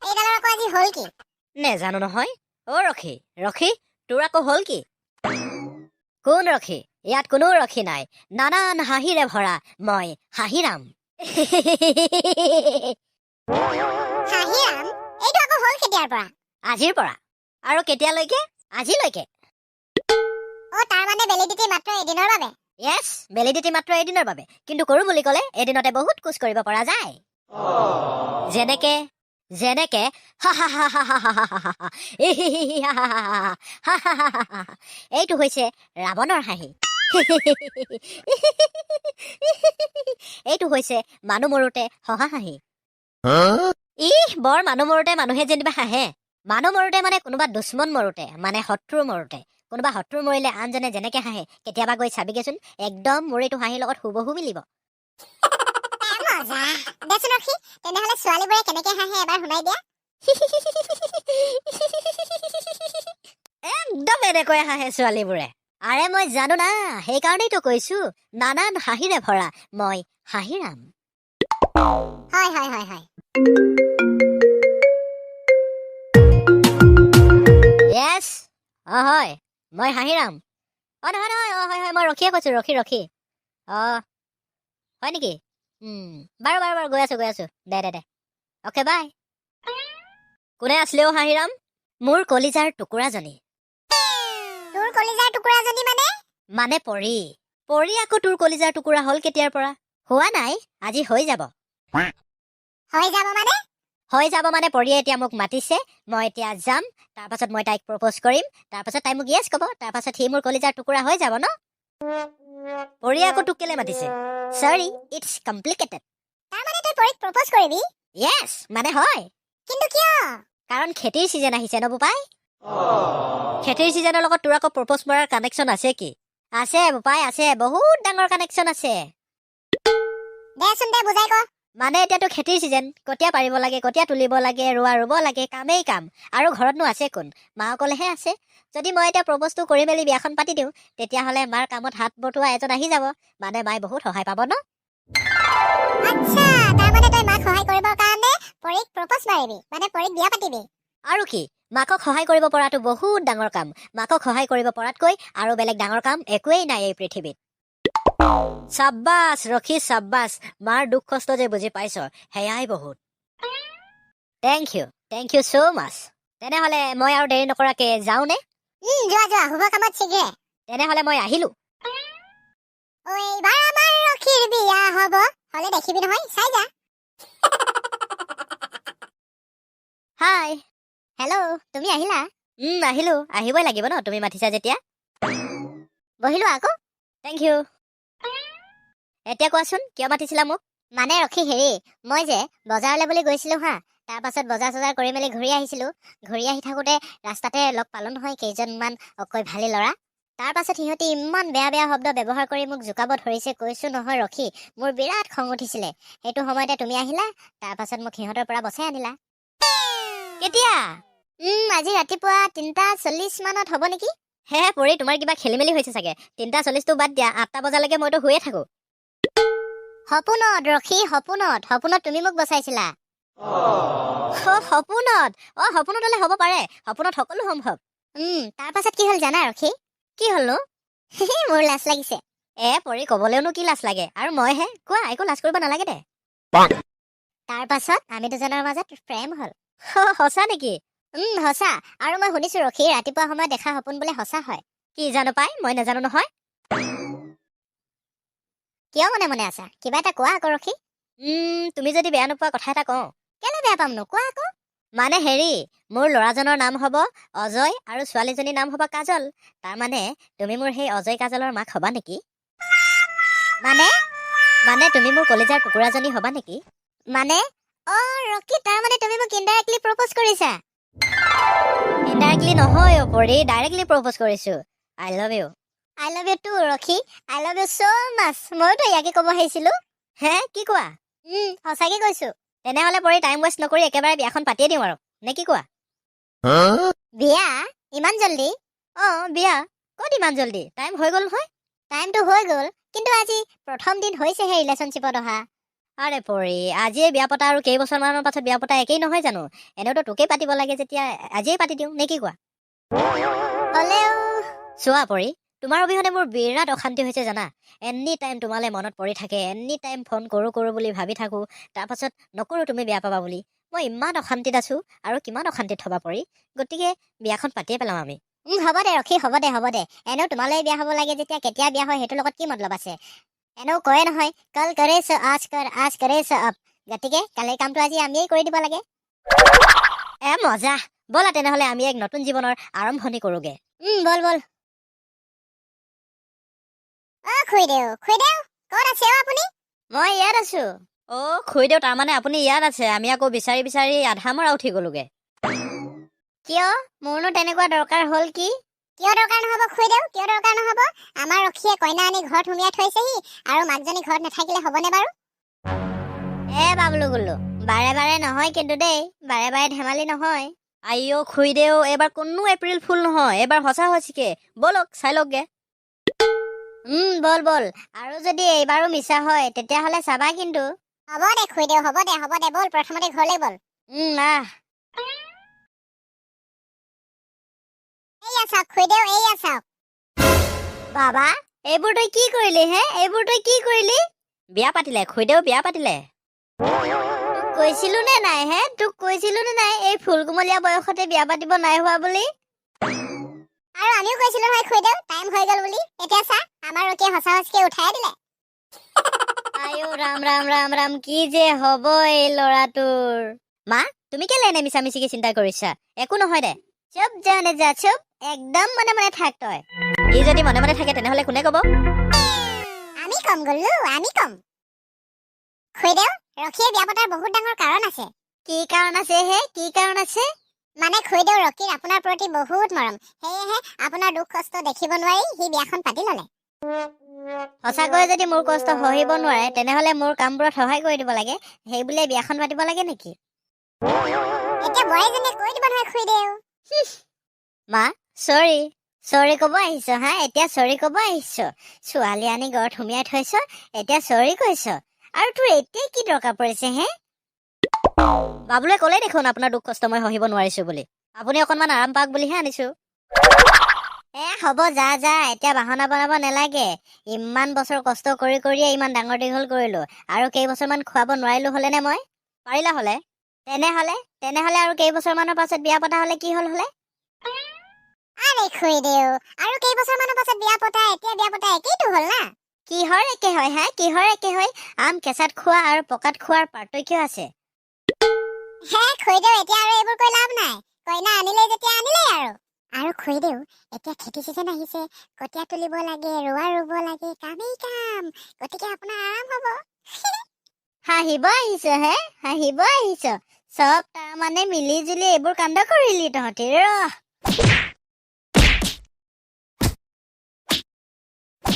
এইডালৰ আকৌ আজি হ'ল কি? নেজানো নহয়। অ' ৰখি, ৰখি, তোৰ আকৌ হ'ল কি? কোন ৰখি? ইয়াত কোনো ৰখি নাই। নানান হাঁহিৰে ভৰা মই হাঁহিৰাম। হাঁহিৰাম? এইটো আকৌ হ'ল কেতিয়াৰ পৰা? আজিৰ পৰা। আৰু কেতিয়ালৈকে? আজিলৈকে। অ, তাৰ মানে ভেলিডিটি মাত্ৰ এদিনৰ বাবে? য়েছ, ভেলিডিটি মাত্ৰ এদিনৰ বাবে। কিন্তু কৰো বুলি ক'লে এদিনতে বহুত কুছ কৰিব পৰা যায়। যেনেকে যেনেকে হা হা হা হা হা হা হা হা, ইহিহিহি হা হা হা হা হা হা হা হা। এইটো হৈছে ৰাৱণৰ হাঁহি। এইটো হৈছে মানুহ মৰোতে হহা হাঁহি। ইহ, বৰ মানুহ মৰোতে মানুহে যেনিবা হাঁহে। মানুহ মৰোতে মানে কোনোবা দুশ্মন মৰোতে, মানে শত্ৰু মৰোতে। কোনোবা শত্ৰু মৰিলে আনজনে যেনেকে হাঁহে, কেতিয়াবা গৈ চাবিগেচোন, একদম মোৰ এইটো হাঁহিৰ লগত হুবহু মিলিব। এ, মজা দেচোন ৰখি। তেনেহ'লে ছোৱালীবোৰে কেনেকে হাঁহে এবাৰ শুনাই দিয়া। একদম এনেকৈ হাঁহে ছোৱালীবোৰে। আৰে মই জানো না, সেইকাৰণেইতো কৈছো নানান হাঁহিৰে ভৰা মই হাঁহিৰাম। হয় হয় হয় হয়। য়েছ, অ হয়, মই হাঁহিৰাম। অ নহয় নহয়, অ হয় হয়, মই ৰখিয়ে কৈছো, ৰখি ৰখি। অ হয় নেকি? বাৰু বাৰু বাৰু, গৈ আছো গৈ আছো, দে দে দে, অ'কে বাই। কোনে আছিলেও হাঁহিৰাম? মোৰ কলিজাৰ টুকুৰাজনী। তোৰ কলিজাৰ টুকুৰাজনী মানে? মানে পৰি। পৰি আকৌ তোৰ কলিজাৰ টুকুৰা হ'ল কেতিয়াৰ পৰা? হোৱা নাই, আজি হৈ যাব। হৈ যাব মানে? হৈ যাব মানে পৰীয়ে এতিয়া মোক মাতিছে, মই এতিয়া যাম, তাৰপাছত মই তাইক প্ৰপ'জ কৰিম, তাৰপাছত তাই মোক য়েছ ক'ব, তাৰপাছত সি মোৰ কলিজাৰ টুকুৰা হৈ যাব ন। পৰীয়ে আকৌ তোক কেলে মাতিছে? চৰি, it's complicated. তাৰমানে তই পৰীক প্ৰপ'জ কৰিবি? য়েছ, মানে হয়। কিন্তু কিয়? কাৰণ খেতিৰ ছিজন আহিছে ন বোপাই। খেতিৰ ছিজনৰ লগত তোৰ আকৌ প্ৰপ'জ মৰাৰ কানেকশ্যন আছে কি? আছে বোপাই, আছে, বহুত ডাঙৰ কানেকশ্যন আছে। দেচোন দে, বুজাই ক। মানে এতিয়াতো খেতিৰ ছিজন, কঠীয়া পাৰিব লাগে, কঠীয়া তুলিব লাগে, ৰোৱা ৰুব লাগে, কামেই কাম। আৰু ঘৰতনো আছে কোন? মা অকলেহে আছে। যদি মই এতিয়া প্ৰপ'জটো কৰি মেলি বিয়াখন পাতি দিওঁ, তেতিয়াহ'লে মাৰ কামত হাত বটোৱা এজন আহি যাব, মানে মায়ে বহুত সহায় পাব ন। আচ্ছা, তাৰমানে তই মাক সহায় কৰিবৰ কাৰণে পৰীক প্ৰপ'জ মাৰিবি, মানে পৰীক বিয়া পাতিবি? আৰু কি, মাকক সহায় কৰিব পৰাটো বহুত ডাঙৰ কাম। মাকক সহায় কৰিব পৰাতকৈ আৰু বেলেগ ডাঙৰ কাম একোৱেই নাই এই পৃথিৱীত। চাব্বাছ ৰখি, চাব্বাছ। মাৰ দুখ কষ্ট যে বুজি পাইছ, সেয়াই বহুত। Thank you, thank you so much. তেনেহ'লে মই আৰু দেৰি নকৰাকে যাওঁনে? যোৱা যোৱা, শুভ কামত শীঘ্ৰে। তেনেহ'লে মই আহিলো। ঐ, এইবাৰ আমাৰ ৰখিৰ বিয়া হ'ব, হ'লে দেখিবি নহয়, চাই যা। হাই। হেল্ল', তুমি আহিলা? আহিলো, আহিবই লাগিব ন, তুমি মাতিছা যেতিয়া। বহিলো আকৌ। Thank you. এতিয়া কোৱাচোন, কিয় মাতিছিলা মোক? মানে ৰখি, হেৰি, মই যে বজাৰলৈ বুলি গৈছিলো হা, তাৰ পাছত বজাৰ চজাৰ কৰি মেলি ঘূৰি আহিছিলো। ঘূৰি আহি থাকোঁতে ৰাস্তাতে লগ পালো নহয় কেইজনমান অকৈ ভালি ল'ৰা। তাৰ পাছত সিহঁতি ইমান বেয়া বেয়া শব্দ ব্যৱহাৰ কৰি মোক জোকাব ধৰিছে, কৈছো নহয় ৰখি, মোৰ বিৰাট খং উঠিছিলে। সেইটো সময়তে তুমি আহিলা, তাৰ পাছত মোক সিহঁতৰ পৰা বচাই আনিলা। কেতিয়া? আজি ৰাতিপুৱা 3:40 মানত হ'ব নেকি। হে পৰি, তোমাৰ কিবা খেলি মেলি হৈছে চাগে। 3:40টো বাদ দিয়া, 8টা বজালৈকে মইতো শুয়ে থাকো। সপোনত ৰখি, সপোনত, সপোনত তুমি মোক বচাইছিলা। সপোনত? অ, সপোনত হ'লে হ'ব পাৰে, সপোনত সকলো সম্ভৱ। তাৰ পাছত কি হ'ল জানা ৰখি? কি হ'লনো? মোৰ লাজ লাগিছে। এ পৰি, ক'বলৈওনো কি লাজ লাগে? আৰু মইহে কোৱা, একো লাজ কৰিব নালাগে দে। তাৰ পাছত আমি দুজনৰ মাজত প্ৰেম হ'ল। সঁচা নেকি? সঁচা। আৰু মই শুনিছো ৰখি, ৰাতিপুৱা সময়ত দেখা সপোন বোলে সঁচা হয়। কি জানো পাই, মই নাজানো নহয়। কিয় মনে মনে আছা? কিবা এটা কোৱা আকৌ ৰখি। তুমি যদি বেয়া নোপোৱা কথা এটা কওঁ। কেলে বেয়া পাম নো, কোৱা আকৌ। মানে হেৰি, মোৰ ল'ৰাজনৰ নাম হ'ব অজয় আৰু ছোৱালীজনীৰ নাম হ'ব কাজল। তাৰমানে তুমি মোৰ সেই অজয় কাজলৰ মাক হ'বা নেকি? মানে? মানে তুমি মোৰ কলিজাৰ টুকুৰাজনী হ'বা নেকি? মানে? অ ৰকি, তাৰমানে তুমি মোক ইনডাইৰেক্টলি প্ৰপ'জ কৰিছা? ইনডাইৰেক্টলি নহয় অ পৰি, ডাইৰেক্টলি প্ৰপ'জ কৰিছো। I love you. I love you too Rakhi, I love you so much. ময়োতো ইয়াকে ক'ব আহিছিলো। হে, কি কোৱা? সঁচাকে কৈছো। তেনেহ'লে পৰি, টাইম ৱেষ্ট নকৰি একেবাৰে বিয়াখন পাতিয়ে দিওঁ আৰু, নে কি কোৱা? বিয়া ইমান জল্দি? অ বিয়া ক'ত ইমান জল্দি, টাইম হৈ গ'ল নহয়। টাইমটো হৈ গ'ল, কিন্তু আজি প্ৰথম দিন হৈছেহে ৰিলেশ্যনশ্বিপত অহা। আৰে পৰি, আজিয়ে বিয়া পতা আৰু কেইবছৰমানৰ পাছত বিয়া পতা একেই নহয় জানো? এনেওতো তোকেই পাতিব লাগে যেতিয়া আজিয়েই পাতি দিওঁ নে কি কোৱা? হ'লেও চোৱা পৰি, তোমাৰ অবিহনে মোৰ বিৰাট অশান্তি হৈছে জানা। এনি টাইম তোমালৈ মনত পৰি থাকে, এনি টাইম ফোন কৰোঁ কৰোঁ বুলি ভাবি থাকোঁ, তাৰপাছত নকৰোঁ তুমি বেয়া পাবা বুলি। মই ইমান অশান্তিত আছোঁ, আৰু কিমান অশান্তিত থবা পৰি? গতিকে বিয়াখন পাতিয়ে পেলাওঁ আমি। হ'ব দে ৰখি, হ'ব দে, হ'ব দে। এনেও তোমালৈ বিয়া হ'ব লাগে যেতিয়া কেতিয়া বিয়া হয় সেইটোৰ লগত কি মতলব আছে? এনেও কয়ে নহয়, कल करे सो आज कर, आज करे सो अब। গতিকে কালিৰ কামটো আজি আমিয়েই কৰি দিব লাগে। এ মজা, ব'লা তেনেহ'লে আমি এক নতুন জীৱনৰ আৰম্ভণি কৰোঁগে। ব'ল ব'ল। অ খুৰীদেউ, খুৰীদেউ, ক'ত আছে অ আপুনি? মই ইয়াত আছো। অ' খুৰীদেউ, তাৰমানে আপুনি ইয়াত আছে? আমি আকৌ বিচাৰি বিচাৰি আধা মৰা উঠি গ'লোগে। কিয়, মোৰনো তেনেকুৱা দৰকাৰ হ'ল কি? কিয় দৰকাৰ নহ'ব খুৰীদেউ, কিয় দৰকাৰ নহ'ব? আমাৰ ৰখিয়ে কইনা আনি ঘৰত সুমিয়াই থৈছেহি আৰু মাকজনী ঘৰত নাথাকিলে হ'বনে বাৰু? এ বাবলু গুল্লু, বাৰে বাৰে নহয় কিন্তু দেই, বাৰে বাৰে ধেমালি নহয়। আইঅ' খুৰীদেউ, এইবাৰ কোনো এপ্ৰিল ফুল নহয়, এইবাৰ সঁচা সঁচিকে। ব'লক, চাই লওকগে। ব'ল ব'ল। আৰু যদি এইবাৰো মিছা হয় তেতিয়াহ'লে চাবা কিন্তু। হ'ব দে খুৰীদেউ, হ'ব দে, হ'ব দে, ব'ল প্ৰথমতে ঘৰলৈ ব'ল। আহ। এইয়া চাওক খুৰীদেউ, এইয়া চাওক। বাবা, এইবোৰ তই কি কৰিলি হে? এইবোৰ তই কি কৰিলি? বিয়া পাতিলে খুৰীদেউ, বিয়া পাতিলে। তোক কৈছিলো নে নাই হে? তোক কৈছিলো নে নাই এই ফুল কোমলীয়া বয়সতে বিয়া পাতিব নাই হোৱা বুলি? আৰু আমিও কৈছিলো নহয় খুৰীদেউ, টাইম হৈ গ'ল বুলি। এতিয়া চা, আমাৰ ৰকিয়ে সঁচা সঁচিকে উঠাই দিলে। আইঅ ৰাম ৰাম ৰাম ৰাম, কি যে হ'ব এই ল'ৰাটোৰ। মা, তুমি কেলে এনে মিছা মিছিকে চিন্তা কৰিছা? একো নহয় দে। চুপ জানে যা, চুপ, একদম মনে মনে থাক তই। ই যদি মনে মনে থাকে তেনেহ'লে কোনে ক'ব? আমি কম গ'লো, আমি কম। খুৰীদেউ, ৰখিয়ে বিয়া পতাৰ বহুত ডাঙৰ কাৰণ আছে। কি কাৰণ আছে হে? কি কাৰণ আছে? মানে খুৰীদেউ, ৰকিৰ আপোনাৰ প্ৰতি বহুত মৰম, সেয়েহে আপোনাৰ দুখ কষ্ট দেখিব নোৱাৰি সি বিয়াখন পাতি ল'লে। সঁচাকৈ যদি মোৰ কষ্ট সহিব নোৱাৰে তেনেহ'লে মোৰ কামবোৰত সহায় কৰি দিব লাগে, সেই বুলিয়ে বিয়াখন পাতিব লাগে নেকি? এতিয়া বোৱাৰীজনীয়ে কৈ দিব নহয় খুৰীদেউ। মা, চৰি চৰি ক'ব আহিছ হা? এতিয়া চৰি ক'ব আহিছ? ছোৱালী আনি ঘৰত সুমিয়াই থৈছ, এতিয়া চৰি কৈছ? আৰু তোৰ এতিয়া কি দৰকাৰ পৰিছে হে? বাবুলে ক'লেই দেখোন আপোনাৰ দুখ কষ্ট মই সহিব নোৱাৰিছো বুলি। আপুনি অকণমান আৰাম পাওক বুলিহে আনিছো। এ হ'ব, যা যা, এতিয়া বাহনা বনাব নালাগে। ইমান বছৰ কষ্ট কৰি কৰিয়ে ইমান ডাঙৰ দীঘল কৰিলো, আৰু কেইবছৰমান খুৱাব নোৱাৰিলো হ'লেনে মই? পাৰিলা হ'লে। তেনেহ'লে তেনেহ'লে আৰু কেইবছৰমানৰ পাছত বিয়া পতা হ'লে কি হ'ল হ'লে? আৰে খুৰীদেউ, আৰু কেইবছৰমানৰ পাছত বিয়া পতা এতিয়া বিয়া পতা একেইতো হ'ল না। কিহৰ একে হয় হা? কিহৰ একে হয়? আম কেঁচাত খোৱা আৰু পকাত খোৱাৰ পাৰ্থক্য আছে। হে খুৰীদেউ, এতিয়া আৰু এইবোৰ কৈ লাভ নাই। কইনা আনিলেই যেতিয়া আনিলেই আৰু। আৰু খুৰীদেউ, এতিয়া খেতি চিজন আহিছে, কঠীয়া তুলিব লাগে, ৰোৱা ৰুব লাগে, কামেই কাম। গতিকে আপোনাৰ আৰাম হ'ব। হাঁহিব আহিছ হে? হাঁহিব আহিছ? চব তাৰমানে মিলি জুলি এইবোৰ কাণ্ড কৰিলি তহঁতি। ৰহ।